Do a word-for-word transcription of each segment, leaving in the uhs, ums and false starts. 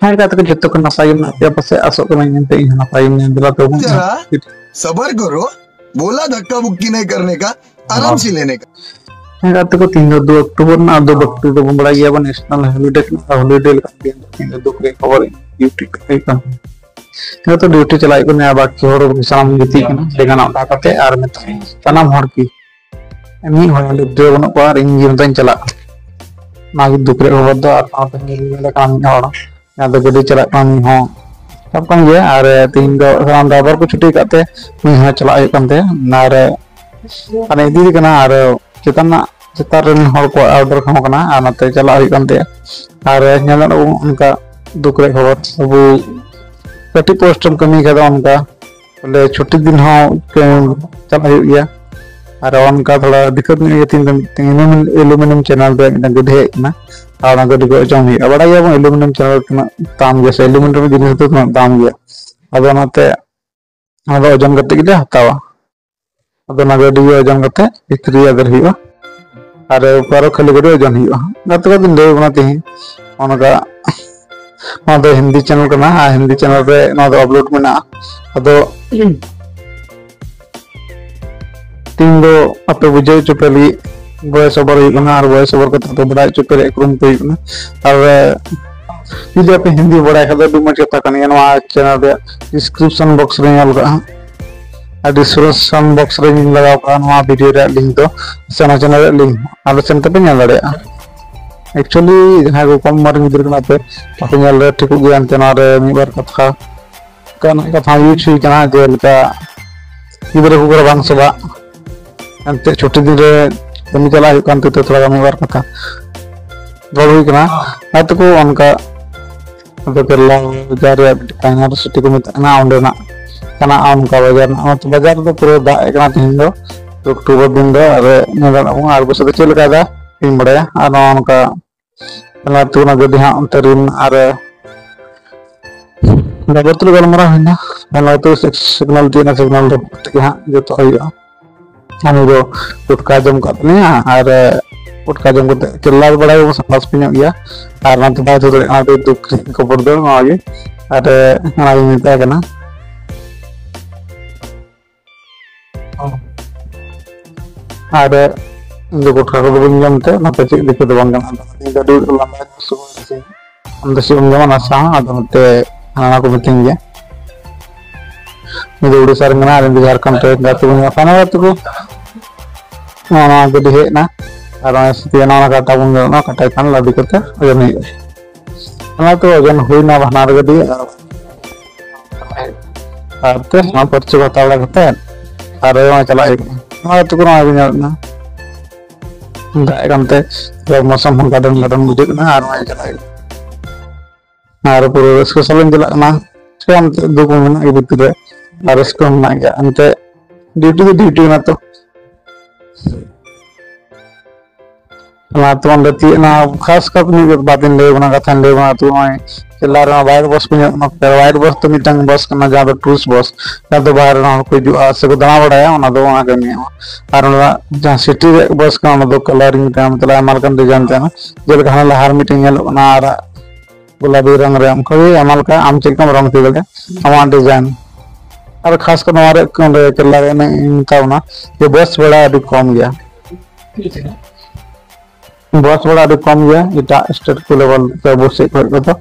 ᱦᱮᱸ ᱜᱟᱛᱮ ᱠᱚ, ᱡᱚᱛᱚ ᱠᱚ ᱱᱟᱯᱟᱭ ᱜᱮ ᱢᱮᱱᱟᱜ ᱯᱮᱭᱟ ᱯᱟᱥᱮ? ᱟᱥᱚᱜ ᱠᱟᱹᱱᱟᱹᱧ ᱮᱱᱛᱮ ᱤᱧ ᱦᱚᱸ ᱱᱟᱯᱟᱭ ᱜᱮ ᱢᱮᱱᱟᱜ ᱫᱮᱞᱟ ᱛᱚᱵᱚᱱ ᱡᱟᱨᱟ ᱥᱟᱵᱟᱨ ᱠᱚᱨᱚ, ᱵᱳᱞᱟ ᱫᱷᱟᱠᱠᱟ ᱵᱩᱠᱠᱤ ᱱᱟᱦᱤ ᱠᱟᱨᱱᱮ ᱠᱟ, ᱟᱨᱟᱢ ᱥᱮ ᱞᱮᱱᱮ ᱠᱟ᱾ ᱦᱮᱸ ᱜᱟᱛᱮ ᱠᱚ, ᱛᱤᱦᱤᱧ ᱫᱚ ᱫᱩ ᱚᱠᱴᱳᱵᱚᱨ ᱨᱮᱱᱟᱜ ᱫᱩ ᱚᱠᱴᱳᱵᱚᱨ ᱵᱚᱱ ᱵᱟᱲᱟᱭ ᱜᱮᱭᱟ ᱵᱚᱱ ᱱᱮᱥᱱᱟᱞ ᱦᱚᱞᱤᱰᱮ ᱠᱟᱱᱟ᱾ ᱦᱚᱞᱤᱰᱮ ᱞᱮᱠᱟ ᱛᱤᱦᱤᱧ ᱫᱚ ᱫᱩᱠ ᱨᱮᱭᱟᱜ ᱠᱷᱚᱵᱚᱨ ᱰᱤᱭᱩᱴᱤ ᱦᱩᱭᱩᱜ ᱠᱟᱱ ᱛᱟᱦᱮᱸᱫ᱾ ᱦᱮᱸ ᱛᱚ, ᱰᱤᱭᱩᱴᱤ ᱪᱟᱞᱟᱜ ᱦᱩᱭᱩᱜ ᱠᱟᱱᱟ, ᱵᱟᱠᱤ ᱦᱚᱲ ᱥᱟᱱᱟᱢ ᱜᱤᱛᱤᱡ ᱠᱟᱱᱟ ᱞᱮᱸᱜᱟᱱᱟᱜ ᱚᱰᱟ ᱠᱟᱛᱮ᱾ ᱟᱨ ᱢᱮᱛᱟᱭ ᱥᱟᱱᱟᱢ ᱦᱚᱲ ᱜᱮ ᱢᱤᱫ ᱦᱚᱲ ᱦᱚᱸ ᱜᱤᱫᱽᱨᱟᱹ ᱵᱟᱹᱱᱩᱜ ᱠᱚᱣᱟ ᱟᱨ ᱤᱧ ᱜᱮ ᱢᱮᱛᱟᱧ ᱪᱟᱞᱟᱜ᱾ ᱚᱱᱟ ᱜᱮ ᱫᱩᱠ ᱨᱮᱭᱟᱜ ᱠᱷᱚᱵᱚᱨ ᱫᱚ᱾ ᱟᱨ ᱥᱟᱶᱛᱮ ᱧᱮᱞ ᱞᱮᱠᱷᱟᱱ ᱢᱤᱫ ᱦᱚᱲ ᱡᱟᱦᱟᱸ ᱫᱚ ᱜᱟᱹᱰᱤ ᱪᱟᱞᱟᱜ ᱠᱟᱱᱟ ᱩᱱᱤ ᱦᱚᱸ ᱥᱟᱵ ᱠᱟᱱ ᱜᱮᱭᱟ᱾ ᱟᱨ ᱛᱮᱦᱮᱧ ᱫᱚ ᱥᱟᱱᱟᱢ ᱰᱨᱟᱭᱵᱷᱟᱨ ᱠᱚ ᱪᱷᱩᱴᱤ ᱟᱠᱟᱫ ᱛᱮ ᱩᱱᱤ ᱦᱚᱸ ᱪᱟᱞᱟᱜ ᱦᱩᱭᱩᱜ ᱠᱟᱱ ᱛᱟᱭᱟ᱾ ᱟᱨ ᱟᱨ ᱤᱫᱤᱭᱮ ᱠᱟᱱᱟ᱾ ᱟᱨ ᱪᱮᱛᱟᱱ ᱨᱮᱱᱟᱜ ᱪᱮᱛᱟᱱ ᱨᱮᱱ ᱦᱚᱲ ᱠᱚᱣᱟᱜ ᱚᱨᱰᱟᱨ ᱠᱚᱦᱚᱸ ᱠᱟᱱᱟ ᱟᱨ ᱱᱚᱛᱮ ᱪᱟᱞᱟᱜ ᱦᱩᱭᱩᱜ ᱠᱟᱱ ᱛᱟᱭᱟ᱾ ᱟᱨ ᱧᱮᱞ ᱧᱟᱢᱚᱜ ᱚᱱᱠᱟ ᱫᱩᱠ ᱨᱮᱭᱟᱜ ᱠᱷᱚᱵᱚᱨ, ᱟᱵᱚ ᱠᱟᱹᱴᱤᱡ ᱯᱳᱥᱴ ᱮᱢ ᱠᱟᱹᱢᱤ ᱠᱷᱟᱡ ᱫᱚ ᱚᱱᱠᱟ ᱵᱚᱞᱮ ᱪᱷᱩᱴᱤ ᱫᱤᱱ ᱦᱚᱸ ᱪᱟᱞᱟᱜ ᱦᱩᱭᱩᱜ ᱜᱮᱭᱟ᱾ ᱟᱨ ᱚᱱᱠᱟ ᱛᱷᱚᱲᱟ ᱫᱤᱠᱠᱟᱛ ᱧᱚᱜ ᱜᱮ ᱛᱤᱧ ᱫᱚ ᱢᱤᱫᱴᱮᱱ ᱮᱞᱩᱢᱤᱱᱤᱭᱟᱢ ᱪᱮᱱᱮᱞ ᱨᱮ ᱢᱤᱫᱴᱮᱱ ᱜᱟᱹᱰᱤ ᱦᱮᱡ ᱟᱠᱟᱱᱟ᱾ ᱟᱨ ᱚᱱᱟ ᱜᱟᱹᱰᱤ ᱠᱚ ᱚᱪᱚᱜ ᱦᱩᱭᱩᱜᱼᱟ᱾ ᱵᱟᱲᱟᱭ ᱜᱮᱭᱟᱵᱚᱱ ᱮᱞᱩᱢᱤᱱᱤᱭᱟᱢ ᱪᱮᱱᱮᱞ ᱛᱤᱱᱟᱹᱜ ᱫᱟᱢ ᱜᱮᱭᱟ ᱥᱮ ᱮᱞᱩᱢᱤᱱᱤᱭᱟᱢ ᱡᱤᱱᱤᱥ ᱫᱚ ᱛᱤᱱᱟᱹᱜ ᱫᱟᱢ ᱜᱮᱭᱟ᱾ ᱟᱫᱚ ᱚᱱᱟᱛᱮ ᱚᱱᱟ ᱫᱚ ᱳᱡᱚᱱ ᱠᱟᱛᱮ ᱜᱮᱞᱮ ᱦᱟᱛᱟᱣᱟ᱾ ᱟᱫᱚ ᱚᱱᱟ ᱜᱟᱹᱰᱤ ᱜᱮ ᱳᱡᱚᱱ ᱠᱟᱛᱮ ᱵᱷᱤᱛᱨᱤ ᱟᱫᱮᱨ ᱦᱩᱭᱩᱜᱼᱟ᱾ ᱟᱨ ᱵᱟᱨᱚ ᱠᱷᱟᱹᱞᱤ ᱜᱟᱹᱰᱤ ᱳᱡᱚᱱ ᱦᱩᱭᱩᱜᱼᱟ᱾ ᱜᱟᱛᱮ ᱠᱚ ᱫᱚᱧ ᱞᱟᱹᱭ ᱟᱵᱚᱱᱟ ᱛᱮᱦᱮᱧ ᱚᱱᱠᱟ ᱱᱚᱣᱟ ᱫᱚ ᱦᱤᱱᱫᱤ ᱪᱮᱱᱮᱞ ᱠᱟᱱᱟ ᱟᱨ ᱦᱤᱱᱫᱤ ᱪᱮᱱᱮᱞ ᱨᱮ ᱱᱚᱣᱟ ᱫᱚ ᱟᱯᱞᱳᱰ ᱢᱮᱱᱟᱜᱼᱟ᱾ ᱟᱫᱚ ᱛᱮᱦᱮᱧ ᱫᱚ ᱟᱯᱮ ᱵᱩᱡᱷᱟᱹᱣ ᱦᱚᱪᱚ ᱯᱮ ᱞᱟᱹᱜᱤᱫ ᱵᱷᱚᱭᱮᱥ ᱳᱵᱷᱟᱨ ᱦᱩᱭᱩᱜ ᱠᱟᱱᱟ ᱟᱨ ᱵᱷᱚᱭᱮᱥ ᱳᱵᱷᱟᱨ ᱠᱟᱛᱮ ᱟᱯᱮ ᱵᱟᱲᱟᱭ ᱦᱚᱪᱚ ᱯᱮ ᱨᱮᱭᱟᱜ ᱠᱩᱨᱩᱢᱩᱴᱩ ᱦᱩᱭᱩᱜ ᱠᱟᱱᱟ᱾ ᱟᱨ ᱡᱩᱫᱤ ᱟᱯᱮ ᱦᱤᱱᱫᱤ ᱵᱟᱲᱟᱭ ᱠᱷᱟᱡ ᱫᱚ ᱟᱹᱰᱤ ᱢᱚᱡᱽ ᱠᱟᱛᱷᱟ ᱠᱟᱱ ᱜᱮᱭᱟ᱾ ᱱᱚᱣᱟ ᱪᱮᱱᱮᱞ ᱨᱮᱭᱟᱜ ᱰᱤᱥᱠᱨᱤᱯᱥᱚᱱ ᱵᱚᱠᱥ ᱨᱮᱧ ᱚᱞ ᱠᱟᱜᱼᱟ ᱦᱟᱸᱜ᱾ ᱟᱨ ᱰᱤᱥᱠᱨᱤᱯᱥᱚᱱ ᱵᱚᱠᱥ ᱨᱮᱧ ᱞᱟᱜᱟᱣ ᱠᱟᱜᱼᱟ ᱱᱚᱣᱟ ᱵᱷᱤᱰᱤᱭᱳ ᱨᱮᱭᱟᱜ ᱞᱤᱝᱠ ᱫᱚ, ᱥᱮ ᱚᱱᱟ ᱪᱮᱱᱮᱞ ᱨᱮᱭᱟᱜ ᱞᱤᱝᱠ᱾ ᱟᱞᱮ ᱥᱮᱱ ᱛᱮᱯᱮ ᱧᱮᱞ ᱫᱟᱲᱮᱭᱟᱜᱼᱟ᱾ ᱮᱠᱪᱩᱭᱮᱞᱤ ᱡᱟᱦᱟᱸᱭ ᱠᱚ ᱠᱚᱢ ᱩᱢᱮᱨ ᱨᱮᱱ ᱜᱤᱫᱽᱨᱟᱹ ᱠᱟᱱᱟ ᱯᱮ, ᱟᱯᱮ ᱧᱮᱞ ᱨᱮ ᱴᱷᱤᱠᱚᱜ ᱜᱮᱭᱟ ᱮᱱᱛᱮ ᱱᱚᱣᱟ ᱨᱮ ᱢᱤᱫ ᱵᱟᱨ ᱠᱟᱛᱷᱟ ᱚᱱᱠᱟᱱᱟᱜ ᱠᱟᱛᱷᱟ ᱤᱭᱩᱡᱽ ᱦᱩᱭ ᱠᱟᱱᱟ, ᱡᱮᱞᱮᱠᱟ ᱜᱤᱫᱽᱨᱟᱹ ᱠᱚ ᱨᱟᱵᱟᱝ ᱪᱟᱵᱟᱜ ᱮᱱᱛᱮ ᱪᱷᱩᱴᱤ ᱫᱤᱱ ᱨᱮ ᱠᱟᱹᱢᱤ ᱪᱟᱞᱟᱜ ᱦᱩᱭᱩᱜ ᱠᱟᱱ ᱛᱮ ᱛᱷᱚᱲᱟ ᱜᱟᱱ ᱢᱤᱫ ᱵᱟᱨ ᱠᱟᱛᱷᱟ ᱨᱚᱲ ᱦᱩᱭ ᱠᱟᱱᱟ᱾ ᱟᱨ ᱛᱟᱠᱚ ᱚᱱᱠᱟ ᱟᱫᱚ ᱠᱮᱨᱞᱟ ᱵᱟᱡᱟᱨ ᱨᱮᱭᱟᱜ ᱢᱤᱫᱴᱮᱱ ᱯᱷᱟᱭᱱᱟᱞ ᱥᱤᱴᱤ ᱠᱚ ᱢᱮᱛᱟᱜ ᱠᱟᱱᱟ, ᱚᱸᱰᱮᱱᱟᱜ ᱠᱟᱱᱟ ᱚᱱᱠᱟ ᱵᱟᱡᱟᱨ ᱨᱮᱱᱟᱜ᱾ ᱚᱱᱟᱛᱮ ᱵᱟᱡᱟᱨ ᱨᱮᱫᱚ ᱯᱩᱨᱟᱹ ᱫᱟᱜ ᱮ ᱠᱟᱱᱟ ᱛᱮᱦᱮᱧ ᱫᱚ, ᱚᱠᱴᱳᱵᱚᱨ ᱫᱤᱱ ᱫᱚ᱾ ᱟᱨ ᱧᱮᱞ ᱫᱟᱲᱮᱭᱟᱜ ᱟᱵᱚᱱ ᱟᱨ ᱵᱚᱪᱷᱚᱨ ᱫᱚ ᱪᱮᱫ ᱞᱮᱠᱟᱭ ᱫᱟ ᱵᱟᱹᱧ ᱵᱟᱲᱟᱭᱟ᱾ ᱟᱨ ᱱᱚᱜᱼᱚ ᱱᱚᱝᱠᱟ ᱚᱱᱟ ᱟᱹᱛᱩ ᱚᱱᱟ ᱜᱟᱹᱰᱤ ᱦᱟᱸᱜ ᱚᱱᱛᱮ ᱨᱤᱱ ᱟᱨ ᱰᱨᱟᱭᱵᱷᱟᱨ ᱛᱩᱞᱩᱡ ᱜᱟᱞᱢᱟᱨᱟᱣ ᱦᱩᱭᱱᱟ᱾ ᱟᱨ ᱱᱚᱜᱼᱚᱭ ᱛᱚ ᱥᱤᱜ-, ᱥᱤᱜᱽᱱᱟᱞ ᱛᱤᱭᱳᱜ ᱮᱱᱟ, ᱥᱤᱜᱽᱱᱟᱞ ᱫᱚ ᱛᱮᱜᱮ ᱦᱟᱸᱜ ᱡᱚᱛᱚ ᱦᱩᱭᱩᱜᱼᱟ᱾ ᱩᱱᱤ ᱫᱚ ᱴᱚᱴᱠᱟ ᱡᱚᱢ ᱠᱟᱜ ᱛᱟᱞᱤᱧᱟ ᱟᱨ ᱯᱩᱴᱠᱟ ᱡᱚᱢ ᱠᱟᱛᱮ ᱪᱮᱞᱞᱟ ᱵᱟᱲᱟ ᱜᱮᱵᱚᱱ ᱥᱟᱯᱷᱟ ᱥᱟᱹᱯᱷᱤ ᱧᱚᱜ ᱜᱮᱭᱟ᱾ ᱟᱨ ᱚᱱᱟᱛᱮ ᱵᱟᱭ ᱛᱩᱫ ᱫᱟᱲᱮᱭᱟᱜᱼᱟ, ᱟᱹᱰᱤ ᱫᱩᱠ ᱨᱮᱭᱟᱜ ᱠᱷᱚᱵᱚᱨ ᱫᱚ ᱱᱚᱣᱟ ᱜᱮ᱾ ᱟᱨ ᱚᱱᱟ ᱜᱮ ᱢᱮᱛᱟᱭ ᱠᱟᱱᱟ᱾ ᱟᱨ ᱤᱧ ᱫᱚ ᱜᱩᱴᱠᱟ ᱠᱚᱫᱚ ᱵᱟᱹᱧ ᱡᱚᱢ ᱛᱮ, ᱚᱱᱟᱛᱮ ᱪᱮᱫ ᱫᱤᱠᱟᱹ ᱫᱚ ᱵᱟᱝ ᱠᱟᱱᱟ᱾ ᱟᱫᱚ ᱤᱧ ᱫᱚ ᱟᱹᱰᱤ ᱟᱢ ᱫᱚ ᱪᱮᱫ ᱮᱢ ᱡᱚᱢᱟ ᱱᱟᱥᱟ ᱦᱚᱸ? ᱟᱫᱚ ᱱᱚᱛᱮ ᱦᱟᱱᱟ ᱠᱚ ᱢᱤᱛᱟᱹᱧ ᱜᱮᱭᱟ᱾ ᱩᱱᱤ ᱫᱚ ᱩᱲᱤᱥᱥᱟ ᱨᱮ ᱢᱮᱱᱟᱭᱟ ᱟᱨ ᱤᱧ ᱫᱚ ᱡᱷᱟᱲᱠᱷᱚᱸᱰ ᱨᱮ᱾ ᱜᱟᱛᱮ ᱠᱚ ᱢᱮᱱᱟᱜ ᱠᱚᱣᱟ, ᱜᱟᱛᱮ ᱠᱚ ᱱᱚᱣᱟ ᱱᱚᱣᱟ ᱜᱟᱹᱰᱤ ᱦᱮᱡ ᱮᱱᱟ᱾ ᱟᱨ ᱱᱚᱜᱼᱚᱭ ᱥᱤᱛᱤ ᱱᱚᱣᱟ ᱠᱟᱴᱟ ᱵᱚᱱ ᱧᱮᱞ, ᱱᱚᱣᱟ ᱠᱟᱴᱟᱭ ᱠᱷᱟᱱ ᱞᱟᱫᱮ ᱠᱟᱛᱮ ᱳᱡᱚᱱ ᱦᱩᱭᱩᱜᱼᱟ᱾ ᱚᱱᱟ ᱛᱮ ᱳᱡᱚᱱ ᱦᱩᱭᱱᱟ ᱵᱟᱱᱟᱨ ᱜᱟᱹᱰᱤ᱾ ᱟᱨ ᱟᱨ ᱛᱮ ᱱᱚᱣᱟ ᱯᱟᱹᱨᱪᱤ ᱠᱚ ᱦᱟᱛᱟᱣ ᱵᱟᱲᱟ ᱠᱟᱛᱮ ᱟᱨ ᱱᱚᱜᱼᱚᱭ ᱪᱟᱞᱟᱜ ᱦᱩᱭᱩᱜ ᱠᱟᱱᱟ᱾ ᱱᱚᱣᱟ ᱟᱹᱛᱩ ᱠᱚ ᱱᱚᱜᱼᱚᱭ ᱵᱚᱱ ᱧᱮᱞᱮᱫ ᱠᱟᱱᱟ, ᱫᱟᱜ ᱮ ᱠᱟᱱᱛᱮ ᱢᱚᱥᱟᱢ ᱦᱚᱸ ᱜᱟᱰᱚᱱ ᱜᱟᱰᱚᱱ ᱵᱩᱡᱷᱟᱹᱜ ᱠᱟᱱᱟ᱾ ᱟᱨ ᱱᱚᱜᱼᱚᱭ ᱪᱟᱞᱟᱜ ᱦᱩᱭᱩᱜ ᱠᱟᱱᱟ᱾ ᱟᱨ ᱯᱩᱨᱟᱹ ᱨᱟᱹᱥᱠᱟᱹ ᱥᱟᱞᱟᱜ ᱤᱧ ᱪᱟᱞᱟᱜ ᱠᱟᱱᱟ᱾ ᱪᱤᱠᱟᱹᱭᱟᱢ ᱮᱱᱛᱮ, ᱫᱩᱠ ᱦᱚᱸ ᱢᱮᱱᱟᱜ ᱜᱮᱭᱟ ᱵᱷᱤᱛᱤᱨ ᱨᱮ, ᱟᱨ ᱨᱟᱹᱥᱠᱟᱹ ᱦᱚᱸ ᱢᱮᱱᱟᱜ ᱜᱮᱭᱟ ᱮᱱᱛᱮ᱾ ᱰᱤᱭᱩᱴᱤ ᱫᱚ ᱰᱤᱭᱩᱴᱤ ᱠᱟᱱᱟ ᱛᱚ᱾ ᱚᱱᱟᱛᱮ ᱚᱸᱰᱮ ᱛᱤᱭᱳᱜ ᱮᱱᱟ, ᱠᱷᱟᱥ ᱠᱟᱨᱛᱮ ᱢᱤᱫ ᱵᱟᱨ ᱫᱤᱱ ᱞᱟᱹᱭ ᱵᱚᱱᱟ, ᱠᱟᱛᱷᱟᱧ ᱞᱟᱹᱭ ᱵᱚᱱᱟ᱾ ᱛᱚ ᱱᱚᱜᱼᱚᱭ ᱪᱮᱞᱞᱟ ᱨᱮᱢᱟ ᱣᱟᱭᱤᱴ ᱵᱚᱥ ᱠᱚ ᱧᱮᱞᱚᱜ ᱠᱟᱱᱟ᱾ ᱣᱟᱭᱤᱴ ᱵᱚᱥ ᱫᱚ ᱢᱤᱫᱴᱟᱝ ᱵᱚᱥ ᱠᱟᱱᱟ, ᱡᱟᱦᱟᱸ ᱫᱚ ᱴᱩᱨᱤᱥᱴ ᱵᱚᱥ, ᱡᱟᱦᱟᱸ ᱫᱚ ᱵᱟᱦᱨᱮ ᱨᱮᱱ ᱦᱚᱲ ᱠᱚ ᱦᱤᱡᱩᱜᱼᱟ ᱥᱮᱠᱚ ᱫᱟᱬᱟ ᱵᱟᱲᱟᱭᱟ, ᱚᱱᱟ ᱫᱚ ᱚᱱᱟ ᱠᱟᱹᱢᱤᱭᱟ᱾ ᱟᱨ ᱚᱱᱟ ᱡᱟᱦᱟᱸ ᱥᱤᱴᱤ ᱨᱮᱭᱟᱜ ᱵᱚᱥ ᱠᱟᱱᱟ, ᱚᱱᱟ ᱫᱚ ᱠᱟᱞᱟᱨᱤᱝ ᱛᱟᱦᱮᱱᱟ, ᱢᱚᱛᱞᱚᱵ ᱟᱭᱢᱟ ᱞᱮᱠᱟᱱ ᱰᱤᱡᱟᱭᱤᱱ ᱛᱟᱦᱮᱱᱟ᱾ ᱡᱮᱞᱮᱠᱟ ᱦᱟᱱᱟ ᱞᱟᱦᱟ ᱨᱮ ᱢᱤᱫᱴᱮᱱ ᱧᱮᱞᱚᱜ ᱠᱟᱱᱟ, ᱟᱨᱟᱜ ᱜᱳᱞᱟᱯᱤ ᱨᱚᱝ ᱨᱮ, ᱚᱱᱠᱟ ᱜᱮ ᱟᱭᱢᱟ ᱞᱮᱠᱟ ᱟᱢ ᱪᱮᱫ ᱞᱮᱠᱟᱢ ᱨᱚᱝ ᱦᱚᱪᱚ ᱫᱟᱲᱮᱭᱟᱜᱼᱟ, ᱟᱢᱟᱜ ᱰᱤᱡᱟᱭᱤᱱ᱾ ᱟᱨ ᱠᱷᱟᱥ ᱠᱚᱨᱮ ᱱᱚᱣᱟ ᱨᱮ ᱚᱸᱰᱮ ᱪᱮᱞᱞᱟ ᱨᱮ ᱤᱱᱟᱹᱜ ᱤᱧ ᱢᱮᱛᱟ ᱵᱚᱱᱟ ᱡᱮ ᱵᱟᱥ ᱵᱷᱟᱲᱟ ᱟᱹᱰᱤ ᱠᱚᱢ ᱜᱮᱭᱟ᱾ ᱵᱟᱥ ᱵᱷᱟᱲᱟ ᱟᱹᱰᱤ ᱠᱚᱢ ᱜᱮᱭᱟ ᱮᱴᱟᱜ ᱥᱴᱮᱴ ᱠᱚ ᱞᱮᱵᱮᱞ ᱛᱮ, ᱟᱵᱚ ᱥᱮᱫ ᱠᱷᱚᱱ ᱫᱚ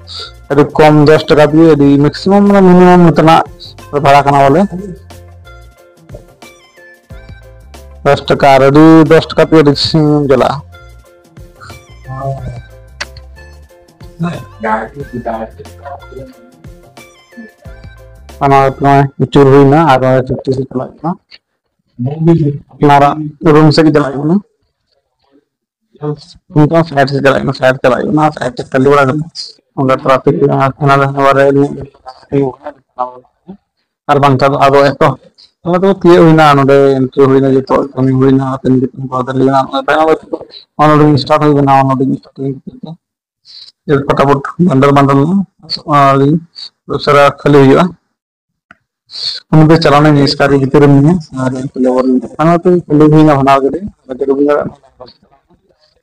ᱟᱹᱰᱤ ᱠᱚᱢ, ᱫᱚᱥ ᱴᱟᱠᱟ ᱛᱮᱜᱮ ᱟᱹᱰᱤ ᱢᱮᱠᱥᱤᱢᱟᱢ, ᱢᱟᱱᱮ ᱢᱤᱱᱤᱢᱟᱢ ᱱᱚᱛᱮᱱᱟᱜ ᱵᱷᱟᱲᱟ ᱠᱟᱱᱟ ᱵᱚᱞᱮ᱾ ᱫᱚᱥ ᱴᱟᱠᱟ, ᱟᱨ ᱟᱹᱰᱤ ᱫᱚᱥ ᱴᱟᱠᱟ ᱛᱮᱜᱮ ᱟᱹᱰᱤ ᱥᱟᱺᱜᱤᱧ ᱪᱟᱞᱟᱜᱼᱟ᱾ ᱚᱱᱟ ᱱᱚᱜᱼᱚᱭ ᱟᱹᱪᱩᱨ ᱦᱩᱭᱱᱟ ᱟᱨ ᱱᱚᱜᱼᱚᱭ ᱪᱷᱩᱴᱤ ᱥᱮᱫ ᱪᱟᱞᱟᱜ ᱠᱟᱱᱟ᱾ ᱟᱯᱱᱟᱨᱟᱜ ᱨᱩᱢ ᱥᱮᱫ ᱜᱮ ᱪᱟᱞᱟᱜ ᱠᱟᱱᱟ᱾ ᱱᱤᱛᱚᱜ ᱥᱟᱭᱤᱰ ᱥᱮᱫ ᱪᱟᱞᱟᱜ ᱠᱟᱱᱟ, ᱥᱟᱭᱤᱰ ᱪᱟᱞᱟᱜ ᱠᱟᱱᱟ, ᱥᱟᱭᱤᱰ ᱥᱮᱫ ᱛᱟᱺᱰᱤ ᱵᱟᱲᱟ ᱠᱟᱛᱮ ᱚᱸᱰᱮ ᱛᱷᱚᱲᱟ ᱛᱮ ᱦᱟᱱᱟ ᱫᱷᱟᱨᱮ ᱵᱟᱨᱦᱮ ᱧᱚᱜ ᱟᱨ ᱵᱟᱝᱠᱷᱟᱱ ᱫᱚ ᱟᱫᱚ ᱮᱠᱫᱚᱢ ᱚᱱᱟ ᱫᱚ ᱛᱤᱭᱟᱹᱜ ᱦᱩᱭᱱᱟ, ᱱᱚᱰᱮ ᱮᱱᱴᱨᱤ ᱦᱩᱭᱱᱟ, ᱡᱚᱛᱚ ᱠᱟᱹᱢᱤ ᱦᱩᱭᱱᱟ, ᱛᱤᱱ ᱡᱚᱛᱚ ᱵᱟᱫᱟᱞ ᱦᱩᱭᱱᱟ, ᱚᱱᱟ ᱛᱟᱭᱚᱢ ᱚᱱᱟ ᱞᱟᱹᱜᱤᱫ ᱥᱴᱟᱨᱴ ᱦᱩᱭ ᱠᱟᱱᱟ, ᱚᱱᱟ ᱞᱟᱹᱜᱤᱫ ᱥᱴᱟᱨᱴ ᱦᱩᱭ ᱠᱟᱱᱟ᱾ ᱯᱷᱚᱴᱟᱯᱷᱚᱴ ᱵᱟᱱᱰᱟᱨ ᱵᱟᱱᱰᱟᱨ ᱞᱮᱱᱟ᱾ ᱚᱱᱟ ᱞᱟᱹᱜᱤᱫ ᱩᱥᱟᱹᱨᱟ ᱠᱷᱟᱹᱞᱤ ᱦᱩᱭᱩᱜᱼᱟ᱾ ᱩᱱᱤ ᱫᱚ ᱪᱟᱞᱟᱣ ᱞᱮᱱ ᱮᱥᱠᱟᱨ ᱜᱮ ᱵᱷᱤᱛᱤᱨ ᱨᱮ ᱢᱮᱱᱟᱭᱟ᱾ ᱟᱨ ᱚᱱᱟ ᱛᱮ ᱠᱷᱟᱹᱞᱤ ᱦᱩᱭᱱᱟ ᱵᱟᱱᱟᱨ ᱜᱟᱹᱰᱤ᱾ ᱟᱨ ᱜᱟᱹᱰᱤ ᱵᱚᱱ ᱪᱟᱞᱟᱜ ᱠᱟᱱᱟ᱾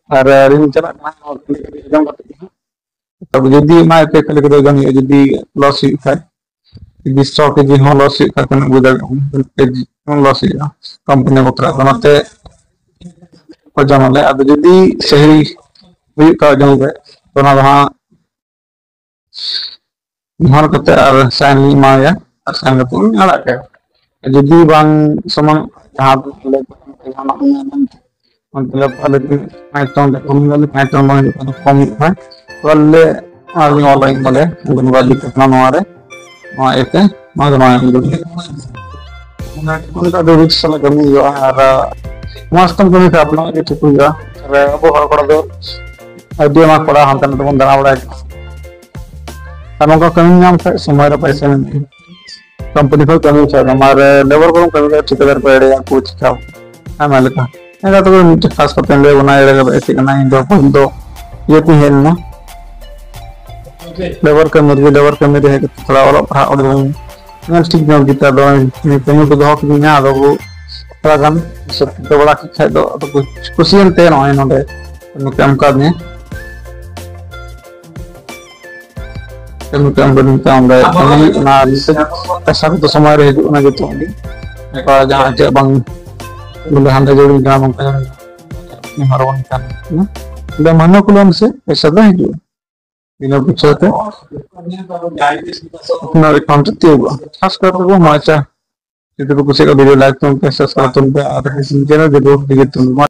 ᱟᱨ ᱟᱹᱞᱤᱧ ᱪᱟᱞᱟᱜ ᱠᱟᱱᱟ ᱱᱚᱣᱟ ᱠᱷᱟᱹᱞᱤ ᱠᱷᱟᱹᱞᱤ ᱟᱸᱡᱚᱢ ᱠᱟᱛᱮ ᱜᱮ ᱦᱟᱸᱜ᱾ ᱛᱚᱵᱮ ᱡᱩᱫᱤ ᱚᱱᱟ ᱮᱯᱮ ᱠᱷᱟᱹᱞᱤ ᱠᱷᱟᱹᱞᱤ ᱡᱚᱢ ᱦᱩᱭᱩᱜᱼᱟ, ᱡᱩᱫᱤ ᱞᱚᱥ ᱦᱩᱭᱩᱜ ᱠᱷᱟᱡ, ᱡᱩᱫᱤ ᱥᱚ ᱠᱮᱡᱤ ᱦᱚᱸ ᱞᱚᱥ ᱦᱩᱭᱩᱜ ᱠᱷᱟᱡ, ᱛᱤᱱᱟᱹᱜ ᱵᱩᱡᱽ ᱫᱟᱲᱮᱭᱟᱜ ᱠᱟᱱᱟ, ᱠᱮᱡᱤ ᱦᱚᱸ ᱞᱚᱥ ᱦᱩᱭᱩᱜᱼᱟ ᱠᱳᱢᱯᱟᱱᱤ ᱵᱟᱠᱷᱨᱟ᱾ ᱚᱱᱟᱛᱮ ᱳᱡᱚᱱ ᱟᱞᱮ᱾ ᱟᱫᱚ ᱡᱩᱫᱤ ᱥᱟᱹᱦᱤ ᱦᱩᱭᱩᱜ ᱠᱷᱟᱡ ᱳᱡᱚᱱ ᱨᱮ, ᱛᱚ ᱚᱱᱟ ᱫᱚ ᱦᱟᱸᱜ ᱢᱚᱦᱚᱨ ᱠᱟᱛᱮ ᱟᱨ ᱥᱟᱭᱤᱱ ᱞᱤᱧ ᱮᱢᱟᱣᱟᱭᱟ, ᱟᱨ ᱥᱟᱭᱤᱱ ᱠᱟᱛᱮ ᱞᱤᱧ ᱟᱲᱟᱜ ᱠᱟᱭᱟ᱾ ᱡᱩᱫᱤ ᱵᱟᱝ ᱥᱚᱢᱟᱱ, ᱡᱟᱦᱟᱸ ᱫᱚ ᱟᱞᱮ ᱡᱟᱦᱟᱱᱟᱜ ᱢᱮᱱᱟ ᱢᱮᱱᱛᱮ, ᱢᱚᱛᱞᱚᱵ ᱟᱞᱮ ᱫᱚ ᱯᱟᱸᱪ ᱴᱚᱱ ᱞᱮ ᱠᱚᱢ ᱜᱮᱭᱟ, ᱯᱟᱸᱪ ᱴᱚᱱ ᱵᱟᱝ ᱦᱩᱭᱩᱜ ᱠᱟᱱᱟ, ᱠᱚᱢ ᱦᱩᱭᱩᱜ ᱠᱷᱟᱱ ᱛᱚ ᱟᱞᱮ ᱚᱱᱟ ᱞᱤᱧ ᱚᱞ ᱟᱹᱧ ᱵᱚᱞᱮ ᱚᱝᱜᱚᱱᱵᱟᱲᱤ ᱛᱮ ᱱᱚᱣᱟ ᱨᱮ, ᱱᱚᱣᱟ ᱤᱭᱟᱹᱛᱮ ᱱᱚᱣᱟ ᱫᱚ ᱱᱚᱣᱟ ᱮᱢ ᱫᱩᱲᱩᱵ᱾ ᱚᱱᱟ ᱠᱚ ᱟᱹᱰᱤ ᱨᱤᱠᱥ ᱥᱟᱞᱟᱜ ᱠᱟᱹᱢᱤ ᱦᱩᱭᱩᱜᱼᱟ, ᱟᱨ ᱢᱚᱡᱽ ᱛᱮᱢ ᱠᱟᱹᱢᱤ ᱠᱷᱟᱱ ᱟᱯᱱᱟᱨ ᱜᱮ ᱴᱷᱤᱠ ᱦᱩᱭᱩᱜᱼᱟ᱾ ᱟᱨ ᱟᱵᱚ ᱦᱚᱲ ᱠᱚᱲᱟ ᱫᱚ ᱟᱹᱰᱤ ᱟᱭᱢᱟ ᱠᱚᱲᱟ ᱦᱟᱱᱛᱮ ᱱᱟᱛᱮ ᱵᱚᱱ ᱫᱟᱬᱟ ᱵᱟᱲᱟᱭ ᱠᱟᱱᱟ᱾ ᱟᱨ ᱱᱚᱝᱠᱟ ᱠᱟᱹᱢᱤ ᱧᱟᱢ ᱠᱷᱟᱡ ᱥᱚᱢᱚᱭ ᱨᱮ ᱯᱚᱭᱥᱟ ᱧᱟᱢᱚᱜᱼᱟ᱾ ᱠᱳᱢᱯᱟᱱᱤ ᱠᱷᱚᱱ ᱠᱟᱹᱢᱤ ᱠᱷᱟᱡ ᱫᱚ, ᱟᱨ ᱞᱮᱵᱟᱨ ᱠᱚ ᱠᱟᱹᱢᱤ ᱠᱷᱟᱡ ᱴᱷᱤᱠᱟᱹᱫᱟᱨ ᱠᱚ ᱮᱲᱮᱭᱟ ᱠᱚ ᱪᱤᱠᱟ ᱟᱭᱢᱟ ᱞᱮᱠᱟ᱾ ᱮᱸᱜᱟᱛ ᱛᱟᱠᱚ ᱢᱤᱫᱴᱮᱱ ᱠᱷᱟᱥ ᱠᱟᱛᱮ ᱞᱟᱹᱭ ᱵᱚᱱᱟ, ᱮᱲᱮ ᱠᱟᱛᱮ ᱪᱮᱫ ᱠᱟᱱᱟ, ᱤᱧ ᱫᱚ ᱯᱟᱹᱦᱤᱞ ᱫᱚ ᱤᱭᱟᱹ ᱛᱤᱧ ᱦᱮᱡ ᱞᱮᱱᱟ, ᱞᱮᱵᱟᱨ ᱠᱟᱹᱢᱤ ᱨᱮᱜᱮ, ᱞᱮᱵᱟᱨ ᱠᱟᱹᱢᱤ ᱨᱮ ᱦᱮᱡ ᱠᱟᱛᱮ ᱛᱷᱚᱲᱟ ᱚᱞᱚᱜ ᱯᱟᱲᱦᱟᱜ ᱚᱸᱰᱮ ᱧᱮᱞ ᱴᱷᱤᱠ ᱧᱚᱜ ᱜᱮᱛᱟ ᱫᱚ, ᱠᱟᱹᱢᱤ ᱠᱚ ᱫᱚᱦᱚ ᱠᱤᱫᱤᱧᱟ᱾ ᱟᱫᱚ ᱠᱚ ᱛᱷᱚᱲᱟ ᱜᱟᱱ ᱦᱤᱥᱟᱹᱵ ᱠᱤᱛᱟᱹᱵ ᱵᱟᱲᱟ ᱠᱮᱫ ᱠᱷᱟᱡ ᱫᱚ, ᱟᱫᱚ ᱠᱚ ᱠᱩᱥᱤᱭᱮᱱ ᱛᱮ ᱱᱚᱜᱼᱚᱭ ᱱᱚᱰᱮ ᱠᱟᱹᱢᱤ ᱠᱚ ᱮᱢ ᱠᱟᱣᱫᱤᱧᱟ᱾ ᱠᱟᱹᱢᱤ ᱠᱚ ᱮᱢ ᱠᱟᱹᱫᱤᱧ ᱛᱮ ᱚᱸᱰᱮ ᱠᱟᱹᱢᱤ ᱦᱩᱭᱩᱜ ᱠᱟᱱᱟ᱾ ᱟᱨ ᱱᱤᱛᱚᱜ ᱯᱚᱭᱥᱟ ᱠᱚᱫᱚ ᱥᱚᱢᱚᱭ ᱨᱮ ᱦᱤᱡᱩᱜ ᱠᱟᱱᱟ ᱡᱚᱛᱚ ᱜᱮ᱾ ᱚᱱᱠᱟ ᱡᱟᱦᱟᱸ ᱪᱮᱫ ᱵᱟᱝ ᱵᱚᱞᱮ ᱦᱟᱸᱰᱮ ᱡᱟᱹᱨᱩᱲ ᱠᱟᱱᱟ, ᱱᱚᱝᱠᱟ ᱡᱟᱹᱨᱩᱲ ᱠᱟᱱᱟ᱾ ᱱᱮᱦᱚᱨ ᱵᱟᱝ ᱠᱟᱱ ᱠᱟᱱᱟ᱾ ᱚᱸᱰᱮ ᱢᱟᱹᱦᱱᱟᱹ ᱠᱷᱩᱞᱟᱹᱣ ᱢᱮᱥᱮ, ᱯᱚᱭᱥᱟ ᱫᱚ ᱦᱤᱡᱩᱜᱼᱟ᱾ ᱵᱤᱱᱟᱹ ᱯᱚᱭᱥᱟ ᱛᱮ ᱟᱯᱱᱟᱨ ᱮᱠᱟᱣᱩᱱᱴ ᱨᱮ ᱛᱤᱭᱳᱜᱚᱜᱼᱟ᱾ ᱠᱷᱟᱥ ᱠᱟᱨ ᱛᱮᱵᱚ ᱢᱚᱡᱟ᱾ ᱡᱩᱫᱤ ᱯᱮ ᱠᱩᱥᱤᱭᱟᱜ ᱠᱷᱟᱱ ᱵᱷᱤᱰᱤᱭᱳ ᱞᱟᱭᱤᱠ ᱛᱟᱵᱚᱱ ᱯᱮ, ᱥᱟᱵᱥᱠᱨᱟᱭᱤᱵ ᱛᱟᱵᱚᱱ ᱯᱮ ᱟᱨ ᱪᱮᱱᱮᱞ ᱡᱩᱫᱤ ᱯᱮ ᱵᱷᱤᱡᱤᱴ ᱛᱟᱵᱚᱱ ᱯᱮ᱾